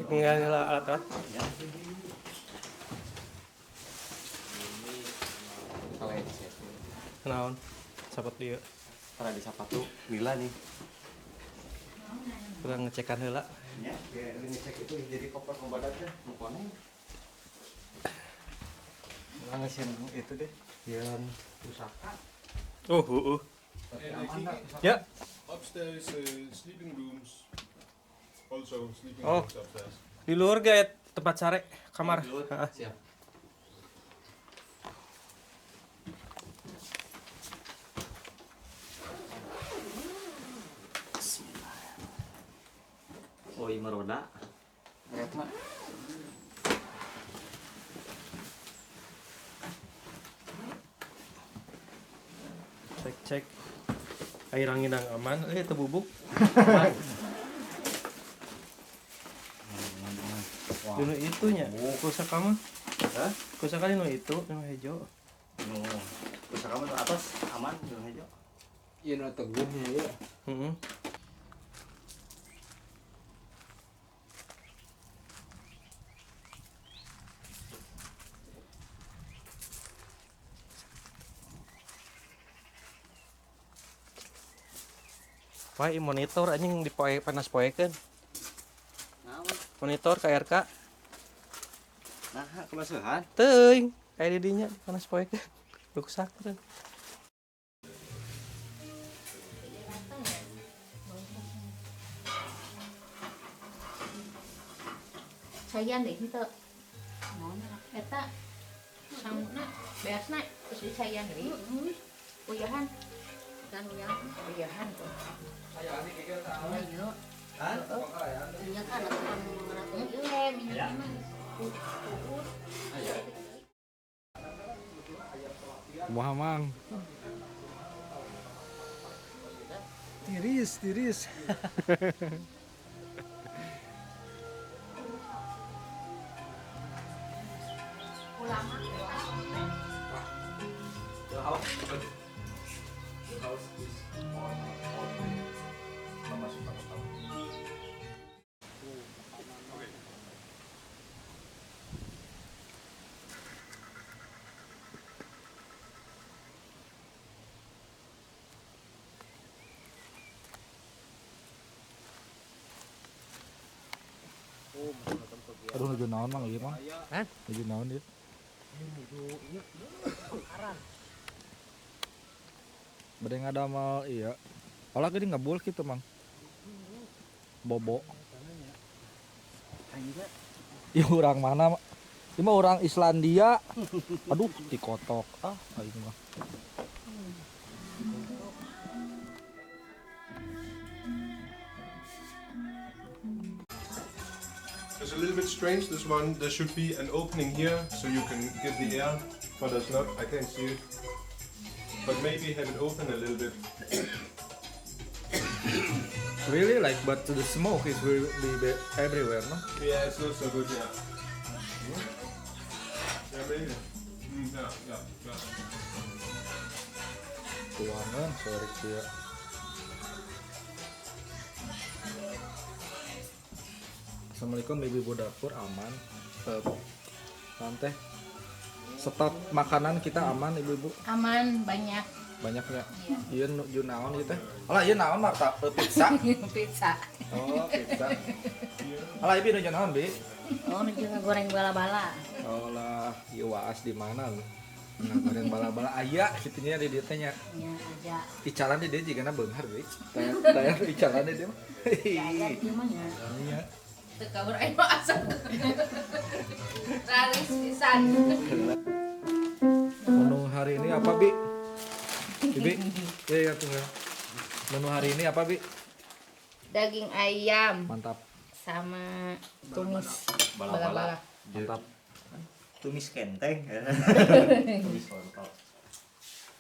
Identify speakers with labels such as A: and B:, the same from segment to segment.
A: Enggak lah alat-alat. Naon? Sapat dia.
B: Tara di sapatu lila nih.
A: Kurang ngecekan heula.
B: Ya, ngecek itu jadi koper pembadatnya, nu koneng.
C: Ngesin itu deh.
A: Yang
C: pusaka.
A: Oh, heeh. Ya.
D: Upstairs sleeping rooms. Also sleeping rooms upstairs.
A: Di luar gak tempat sare kamar.
B: Siap. Oh, iya meroda. Berat mah.
A: Cek cek. Air angin ang aman, teu bubuk. Dulu itunya, pusaka mah.
B: Hah?
A: Pusaka nu itu, nu hejo.
B: Nu pusaka mah atas aman nu hejo.
C: Ieu nu teguhnya ya.
A: Heeh. Wah, monitor anjing dipoe panas poekeun. Monitor KRK.
B: Nah, kebasuhan.
A: Teuing, kayak di dinya panas poekeun. Rusak kan.
E: Cayan deh henteu. Eta sanguna beasna terus dicayan deui. Uyahan. Kan uyahan, uyahan tuh. Ayo.
B: Hah?
E: Minyak kan ieu minyak mah.
C: Kumaha Mang? Tiris, tiris.
D: The house is on masuk takut.
C: Aduh, nuju naon Mang ieu Mang?
A: Hah?
C: Nuju naon ieu?
A: Nuju ieu makaran.
C: Bade ngadamel iya. Olah geuning ngebul kitu Mang. Bobo. Ieu urang mana? Ieu mah urang Islandia. Aduh, dikotok. Ah, aing mah.
D: It's a little bit strange, this one. There should be an opening here so you can get the air, but there's not. I can't see it. But maybe have it open a little bit.
C: Really? Like, but the smoke is will be everywhere, no?
D: Yeah, it's not so good, yeah. Yeah, maybe. Yeah, yeah, yeah.
C: Tuangan, sorry ya. Assalamualaikum ibu-ibu dapur, aman. Tante, stok makanan kita aman ibu-ibu?
E: Aman, banyak.
C: Banyak ya? Iya, nuju naon ieu teh? Alah, ieu naon Marta? Pizza.
E: Pizza.
C: Oh, pizza. Alah, ibu nuju naon, Bi?
E: Oh, nuju ngagoreng bala-bala.
C: Oh lah, ieu waas di mana lu? Ngagoreng bala-bala aya kitu nya di dieu teh nya.
E: Nya aja.
C: Icalan di dieu jigana beunghar, Bi. Tayar icalan di dieu mah.
E: Aya di dieu mah nya.
C: Iya.
E: Teu kabar aing mah asa. Raris pisan.
C: Menu hari ini apa, Bi? Bibi? Ya, ya tuh ya. Menu hari ini apa, Bi?
E: Daging ayam.
C: Mantap.
E: Sama tumis bala-bala.
C: Mantap.
B: Tumis kenteng. Tumis wortel.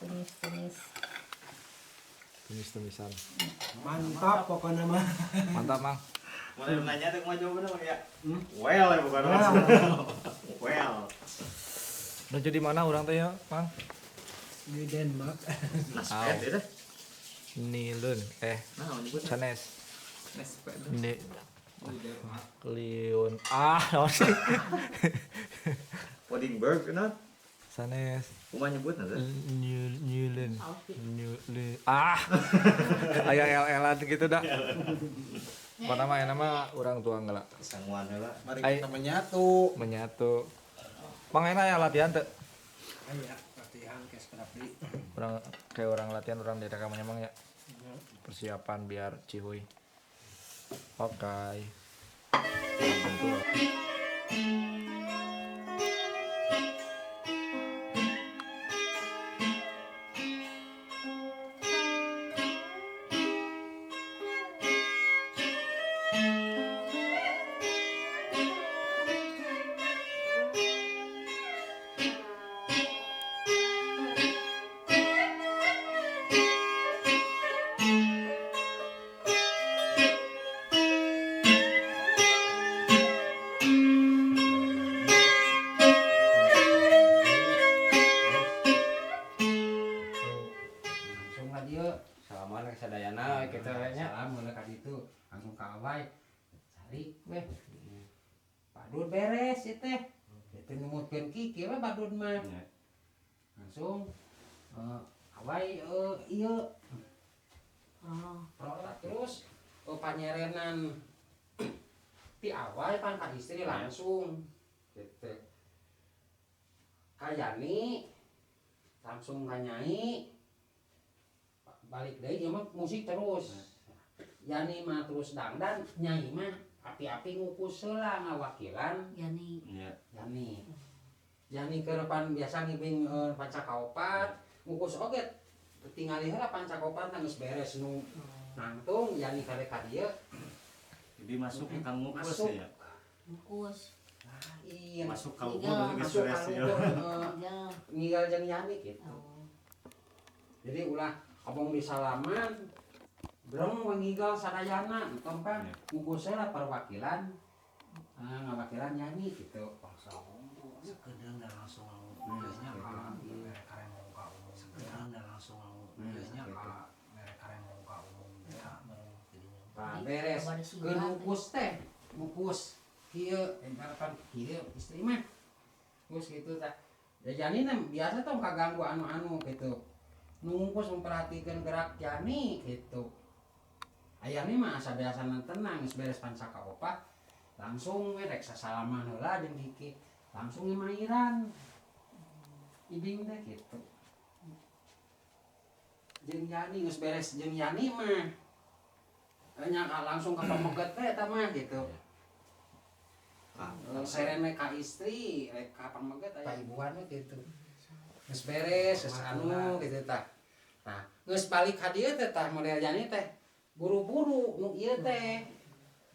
E: Tumis-tumis.
C: Tumis-tumisan.
A: Mantap pokoknya mah.
C: Mantap, Mang.
B: Mau nanya tuh mau jawab bener ya? Well ya bukan. Well.
C: Nuju di mana orang teh ya, Mang?
A: Di Denmark.
B: Naspet itu.
C: Nilun
B: Nah,
C: sanes. Liun. Ah, naon sih?
B: Odinberg kenal?
C: Sanes.
B: Kumaha nyebutna teh?
C: Nyulen. Nyulen. Ah. Aya el-elan gitu dah. Pokokna mah enak mah urang tuang heula.
B: Sanguan heula.
F: Mari kita menyatu.
C: Menyatu. Mang enak ya latihan teu?
F: Aya latihan kayak sekedap deui.
C: Urang kayak orang latihan urang di rekamannya mang ya. Persiapan biar cihuy. Oke.
A: Sadayana gitu nya.
G: Salam heula ka ditu, langsung ka awai. Cari weh. Badut beres ieu teh. Itu numutkeun kiki we badut mah. Langsung awai ieu. Oh, terus panyerenan ti awai pan ka istri langsung gitu. Ka Yani langsung ka Nyai. Balik deui ieu mah musik terus. Yani mah terus dangdan, Nyai mah api-api ngukus heula ngawakilan
E: Yani.
G: Yani. Yani keur pan biasa ngibing panca kaopat, ngukus oge tingali heula panca kaopat geus beres nu nangtung Yani kade ka dieu.
B: Jadi masuk ka ngukus ya.
E: Ngukus.
G: Iya,
B: masuk ka luhur geus beres ya.
G: Ngigal jeung Yani gitu. Jadi ulah abong di salaman breng mengigal sadayana entong kan ngukusnya lah perwakilan ngawakilan nyanyi gitu.
F: Sekedang dan langsung biasanya mereka yang mau ka umum sekedang dan langsung biasanya mereka yang mau ka umum ya
G: nah, beres ke ngukus teh ngukus kieu kan kieu istri mah terus gitu tah ya Yani biasa tong kaganggu anu-anu gitu. Nungkus memperhatikan gerak Yani gitu. Ayani mah asa biasana tenang geus beres panca kaopat langsung we rek sasalaman heula jeung Kiki langsung ngimairan. Ibing teh gitu. Jeung Yani geus beres jeung Yani mah nya langsung ka pameget teh eta mah gitu. Seren we ka istri rek ka pameget aya ibuan we gitu. Geus beres, geus anu gitu tah. Nah, geus balik ka dieu teh tah model Yani teh buru-buru nu ieu teh.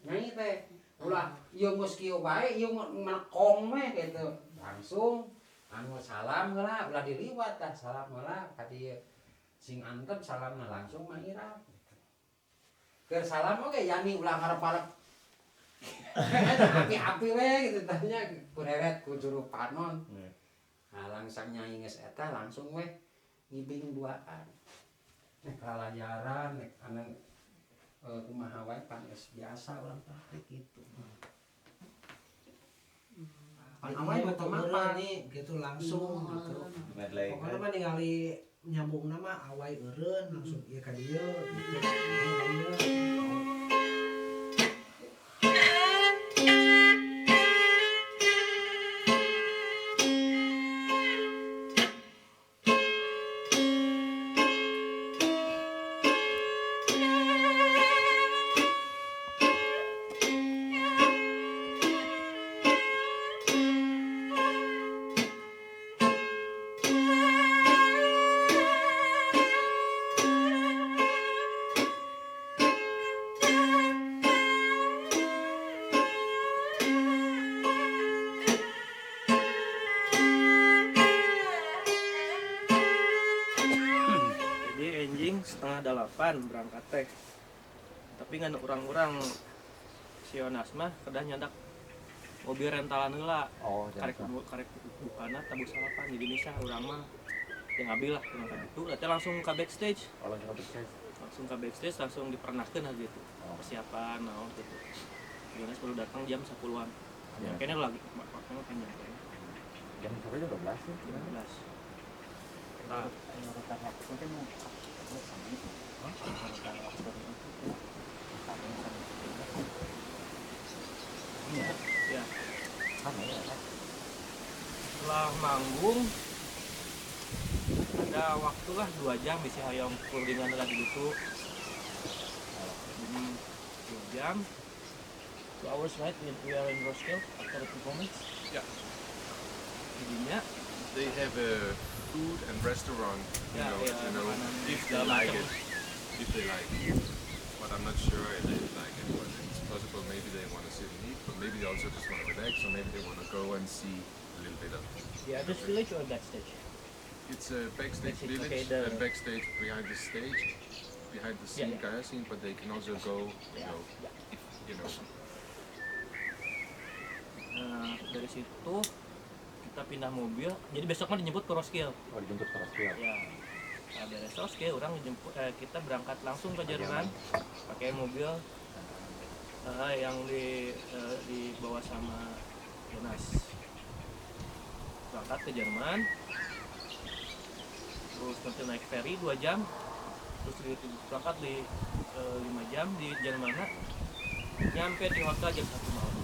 G: Nyai teh ulah ieu geus kieu bae, ieu menekong we gitu. Langsung anu salam heula, ulah diliwat tah salam heula ka dieu. Sing antep salamna langsung mah irap gitu. Keur salam oge Yani ulah ngarep-arep. Api-api we gitu tah nya kureret ku juru panon. Nah, langsung nyai geus eta langsung weh ngibing duaan. Nek lalajaran nek anu kumaha wae pan geus biasa urang praktik gitu. Pan awai mah teu mapan
F: gitu langsung gitu. Pokoknya mah ningali nyambungna mah awai eureun langsung ieu ka dieu gitu. Ieu ka dieu.
A: 7:30 berangkat teh. Tapi ngan urang-urang si Yonas mah kedah nyandak mobil rentalan heula.
C: Oh,
A: karek karek bukana tabuh salapan jadi misah urang mah yang ngambil lah urang itu berarti langsung ke backstage.
C: Oh, langsung ke backstage.
A: Langsung ke backstage langsung dipernahkeun aja gitu.
C: Oh.
A: Persiapan naon gitu. Jonas baru datang jam 10-an.
C: Ya.
A: Kayaknya lagi waktunya panjang kayaknya.
C: Jam berapa, jam 12 ya?
A: Jam 12. Nah,
F: Urutan waktu itu mau sama itu. Urutan waktu itu sama sama itu.
C: Iya.
A: Ya.
C: Sama ya.
A: Setelah manggung ada waktu lah 2 jam bisa hayang kulingan lagi gitu. 2 jam, 2 hours, right? We are in Roskilde after the performance.
D: Yeah.
A: Jadinya
D: They have a food and restaurant, you
A: Yeah,
D: know,
A: yeah, makanan
D: if they
A: segala
D: like
A: macam.
D: it. If they like it. But I'm not sure if they like it. But it's possible maybe they want to sit and eat, but maybe they also just want to relax, or maybe they want to go and see a little bit of.
A: The other village or backstage?
D: It's a backstage
A: Backstage,
D: village
A: okay,
D: and backstage behind the stage, behind the scene, Gaia scene, but they can also go, you know, if you know.
A: Nah, dari situ kita pindah mobil. Jadi besok mah dijemput ke Roskilde.
C: Oh, dijemput ke Roskilde.
A: Ya. Nah, dari Roskilde urang dijemput, kita berangkat langsung ke Jerman pakai mobil yang dibawa sama Jonas. Berangkat ke Jerman. Terus nanti naik ferry 2 jam. Terus berangkat di 5 jam di Jerman. Nyampe di hotel jam 1 malam.